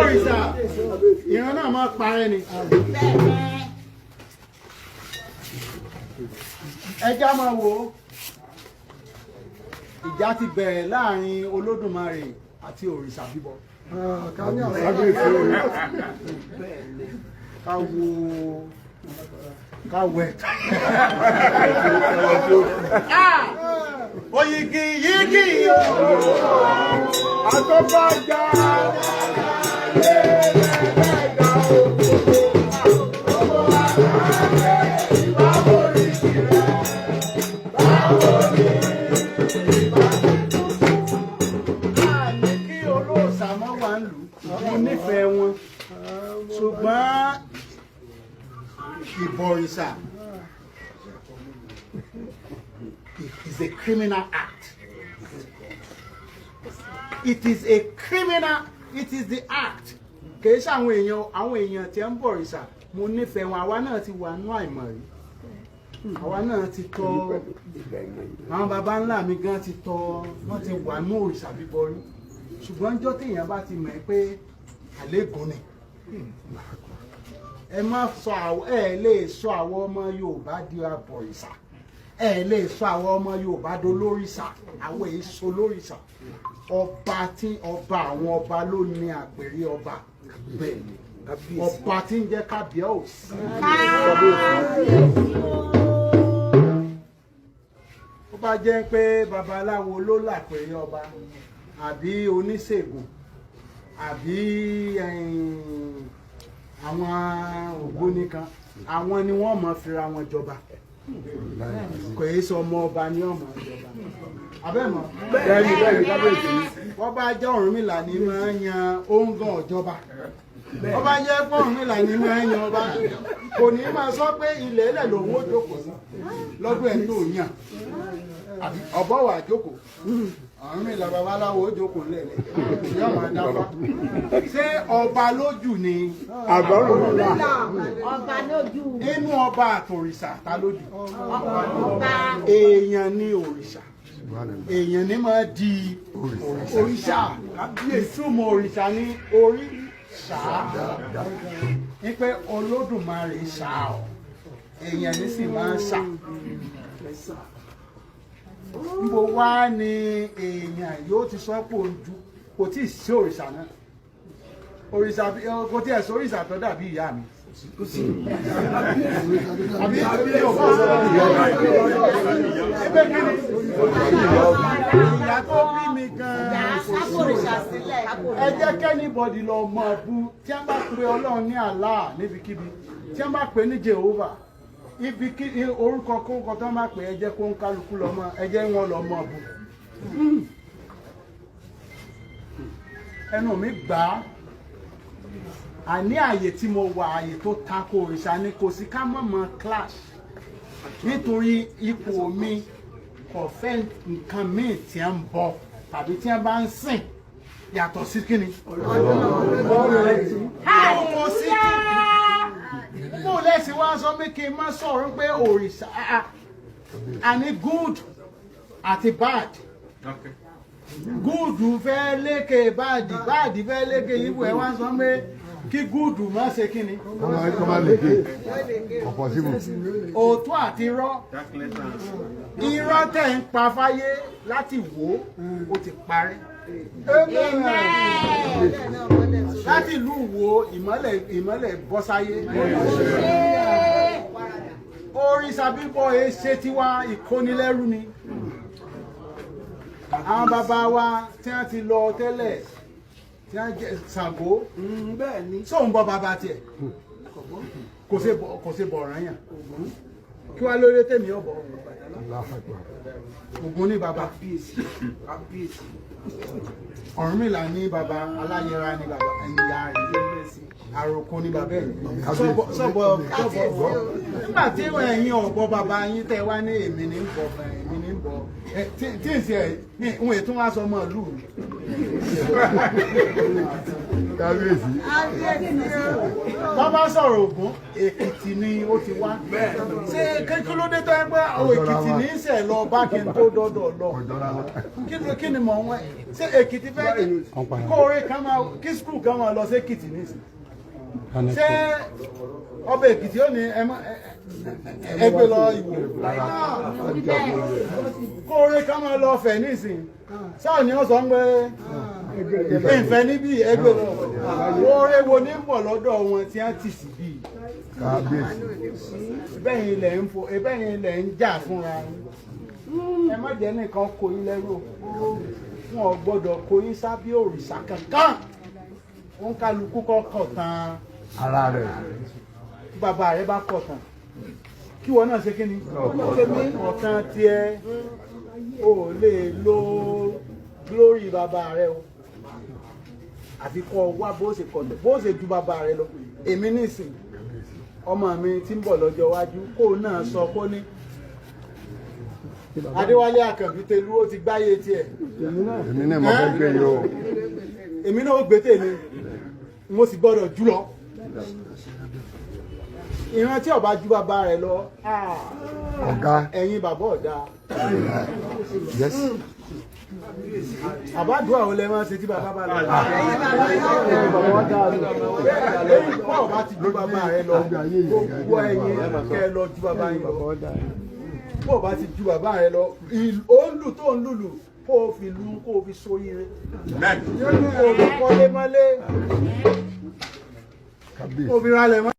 Òrìṣà ìran náà máa parẹ́ ni. Ẹja máa wo ìjà ti bẹ̀rẹ̀ láàrin Olódùmarè àti òrìṣà bíbọ. Ká wo ká wẹ̀. Oyigi yigi o. Àtọ́bàjá lẹ́lẹ́dá òkòkò. Ọmọ àgbẹ̀ ìbáwò oríṣi rẹ̀. Báwo ni ìbá ti tuntun? A ní kí olóòṣà mọ́ wà ń lù. Mo nífẹ̀ẹ́ wọn. Ṣùgbọ́n ìbọ̀rìṣà is a criminal act. It is a criminal, it is the act. Kìí ṣe àwọn èèyàn tí ń bọ̀rìṣà, mo nífẹ̀ẹ́ wọn, àwa náà ti wà nú àìmọ̀ rí. Àwa náà ti tọ́, àwọn baba ńlá mi gan ti tọ́, wọ́n ti wà nú òrìṣà bíbọ rí. Ṣùgbọ́n ọjọ́ téèyàn bá ti mọ̀ ẹ́ pé àlégún ni, ẹ má sọ àwọn, ẹ lè sọ àwọn ọmọ Yorùbá di abọ̀rìṣà, ẹ lè sọ àwọn ọmọ Yorùbá dolórìṣà, àwọn èso lórìṣà. Ọba tí ọba àwọn ọba ló ní àpèrè ọba, ọba tí ń jẹ́ kábíyèsí. Ó bá jẹ́ pé babaláwo ló làpèrè ọba, àbí oníṣègùn, àbí àwọn ògbóni kan, àwọn ni wọ́n mọ̀ fira wọn jọba. Kò yé sọ ọmọ ọba ní ọmọ ìjọba abẹ́mọ̀. Bẹ́ẹ̀ni, bẹ́ẹ̀ni, kábíyèsí. Wọ́n bá jẹ́ Ọ̀rúnmìlà ní máa ń yan òǹgàn ọ̀jọba, wọ́n bá jẹ́ pé Ọ̀rúnmìlà ní máa ń yan ọba, kò ní máa sọ pé ilẹ̀ ẹlẹ̀ lòun ó jókòó sí lọ́dún ẹ̀ tó yàn, àbí ọ̀bọ̀ wà jókòó, Ọ̀rúnmìlà babaláwo ó jókòó lẹ̀lẹ̀ yóò máa dáfá. Ṣé ọba lójú ni? Àbọ̀rùnmìlà. Ọba lójú. Inú ọba àtòrìṣà ta lójú? Ọba. Èèyàn ní òrìṣà, èèyàn ní máa di òrìṣà. Ìtumọ̀ òrìṣà ní orí ṣá, ní pé Olódùmarè ṣá ọ, èèyàn ní sì máa ń ṣà. Níbo wá ni èèyàn yóò ti sọ pé ojú kò tí ì sí òrìṣà náà? Òrìṣà kò tí ẹ̀ sọ òrìṣà tó dàbí ìyá mi, àbí yóò fọ́ sọ́dọ̀ ẹgbẹ́ kí ni ìyá tó bí mi gan-an kò sí. Kápòrìṣà sílẹ̀. Ẹ jẹ́ k'anybody lọ mọ̀ bú tí wọ́n bá pe Ọlọ́run ní Allah níbikíbi, tí wọ́n bá pe ní Jehovah ibi kí orúkọ kóńkọ tó bá pè, ẹ jẹ́ kó ń kálukú lọ mọ̀, ẹ jẹ́ wọn lọ mọ̀ bú. Ẹnu mi gbà á, àní àyè tí mo wà, àyè tó tako òrìṣà ni, kò sí ká mọ̀ mọ́ clash nítorí ipò mi kò fẹ́ nǹkan míì tí ń bọ tàbí tí ń bá ń sìn yàtọ̀ sí kíni. Kò sí kí mo lẹ́sìn wá sọ pé kí n má sọ̀rọ̀ pé òrìṣà àní good àti bad. Good fẹ́ lékè bad, bad fẹ́ lékè ibù, ẹ̀ wá sọ pé kí good má ṣe kíni. Kọ́má lékè. Ọ̀pọ̀ síbù. Òótọ́ àti irọ́, irọ́ tẹ̀ ń pa fáyé láti wò ó ti parí. Láti ìlú wo ìmọ́lẹ̀, ìmọ́lẹ̀ bọ́ sáyé. Òrìṣà bíbọ ṣe tiwa, ìkónilẹ́rú ni. Àwọn bàbá wa tí wọ́n ti lọ tẹ́lẹ̀, tí wọ́n jẹ́ Ṣàngó, sóun bọ́ bàbá tiẹ̀, kò ṣe bọ̀ ọ̀ràn yàn, kí wàá lórí tèmi ọ̀bọ̀ Ògún ní bàbá, Ọ̀rúnmìlà ní bàbá, Aláyẹra ní bàbá, ẹni ya rẹ̀ àròkọ ní bàbá ẹ̀ sọ́bọ̀ sọ́bọ̀ sọ́bọ̀. Nígbà tí ẹ̀yin ọ̀bọ bàbá yín tẹ́ wá ní èmi ní bọ̀, èmi ní bọ̀. Bọ̀ tí ì ṣe ẹ̀ ń ètò wá sọ ọmọ ìlú mi. Kábíyèsí. Wọ́n bá sọ̀rọ̀ Ògún, Èkìtì ni ó ti wá. Ṣé kí ló dé tó ẹ pé àwọn Èkìtì ní í sẹ̀ lọ bá kí n tó dọ́dọ̀ lọ? Ọ̀jọ́ra wọn. Kí ni mò ń wẹ́? Ṣé Èkìtì fẹ́ kóore kan máa kí school kan máa lọ sí Èkìtì nísìn? Ṣé ọba Èkìtì ó ní ẹ má ẹ gbé lọ Ìwó? Kóore kan máa lọ Ọ̀fẹ́ nísìn? Sáà ni wọ́n sọ ń pé ìfẹ́ níbí ẹgbẹ́ lọ. Oore wo ní bọ̀ lọ́dọ̀ wọn tí wọ́n ti sì bíi? Kábíyèsí. Bẹ́yìn ilẹ̀ ń fo, bẹ́yìn ilẹ̀ ń jà fúnra yín. Ẹ má jẹ́ nìkan kó yín lẹ́rù o. Wọn ò gbọ́dọ̀ kó yín sábẹ́ òrìṣà kankan. Ó ń kálukú kọ́kọ̀ tán. Ara rẹ̀. Tí bàbá rẹ bá kọ̀ tán, kí wọn náà ṣe kí ni? Ọ̀tán tiẹ̀ o ò lè lo glory bàbá rẹ o. Àfi kọ́ ọ wá bó ṣe kọ̀ bó ṣe ju bàbá rẹ lọ. Èmi nísìn, ọmọ mi tí ń bọ̀ lọ́jọ́ iwájú, kó náà sọ kó ní Adéwálé Àkànbí Tẹlú ó ti gbáyé tiẹ̀. Èmi náà mo fẹ́ gbé yìí o. Èmi náà ó gbé tèmi, mo sì gbọ́dọ̀ jù lọ. Ìran tí ó bá ju bàbá rẹ̀ lọ, ah, Ọ̀gá. ẹ̀yin bàbá ọ̀dà. Yes. Àbádùá ò lẹ máa ṣe tí bàbá bá lọ. Lẹ́yìn pọ̀ bá ti ju bàbá rẹ̀ lọ, gbogbo ẹ̀yin kẹ́ ẹ lọ ju bàbá yín lọ. Bó bá ti ju bàbá rẹ̀ lọ, ó ń lù tó ń lùlù, kó o fi lu kó o fi sóríire. Kó o fi kọ́lé mọ́lé, Kábíyèsí. kó o fi ralẹ̀ mọ́.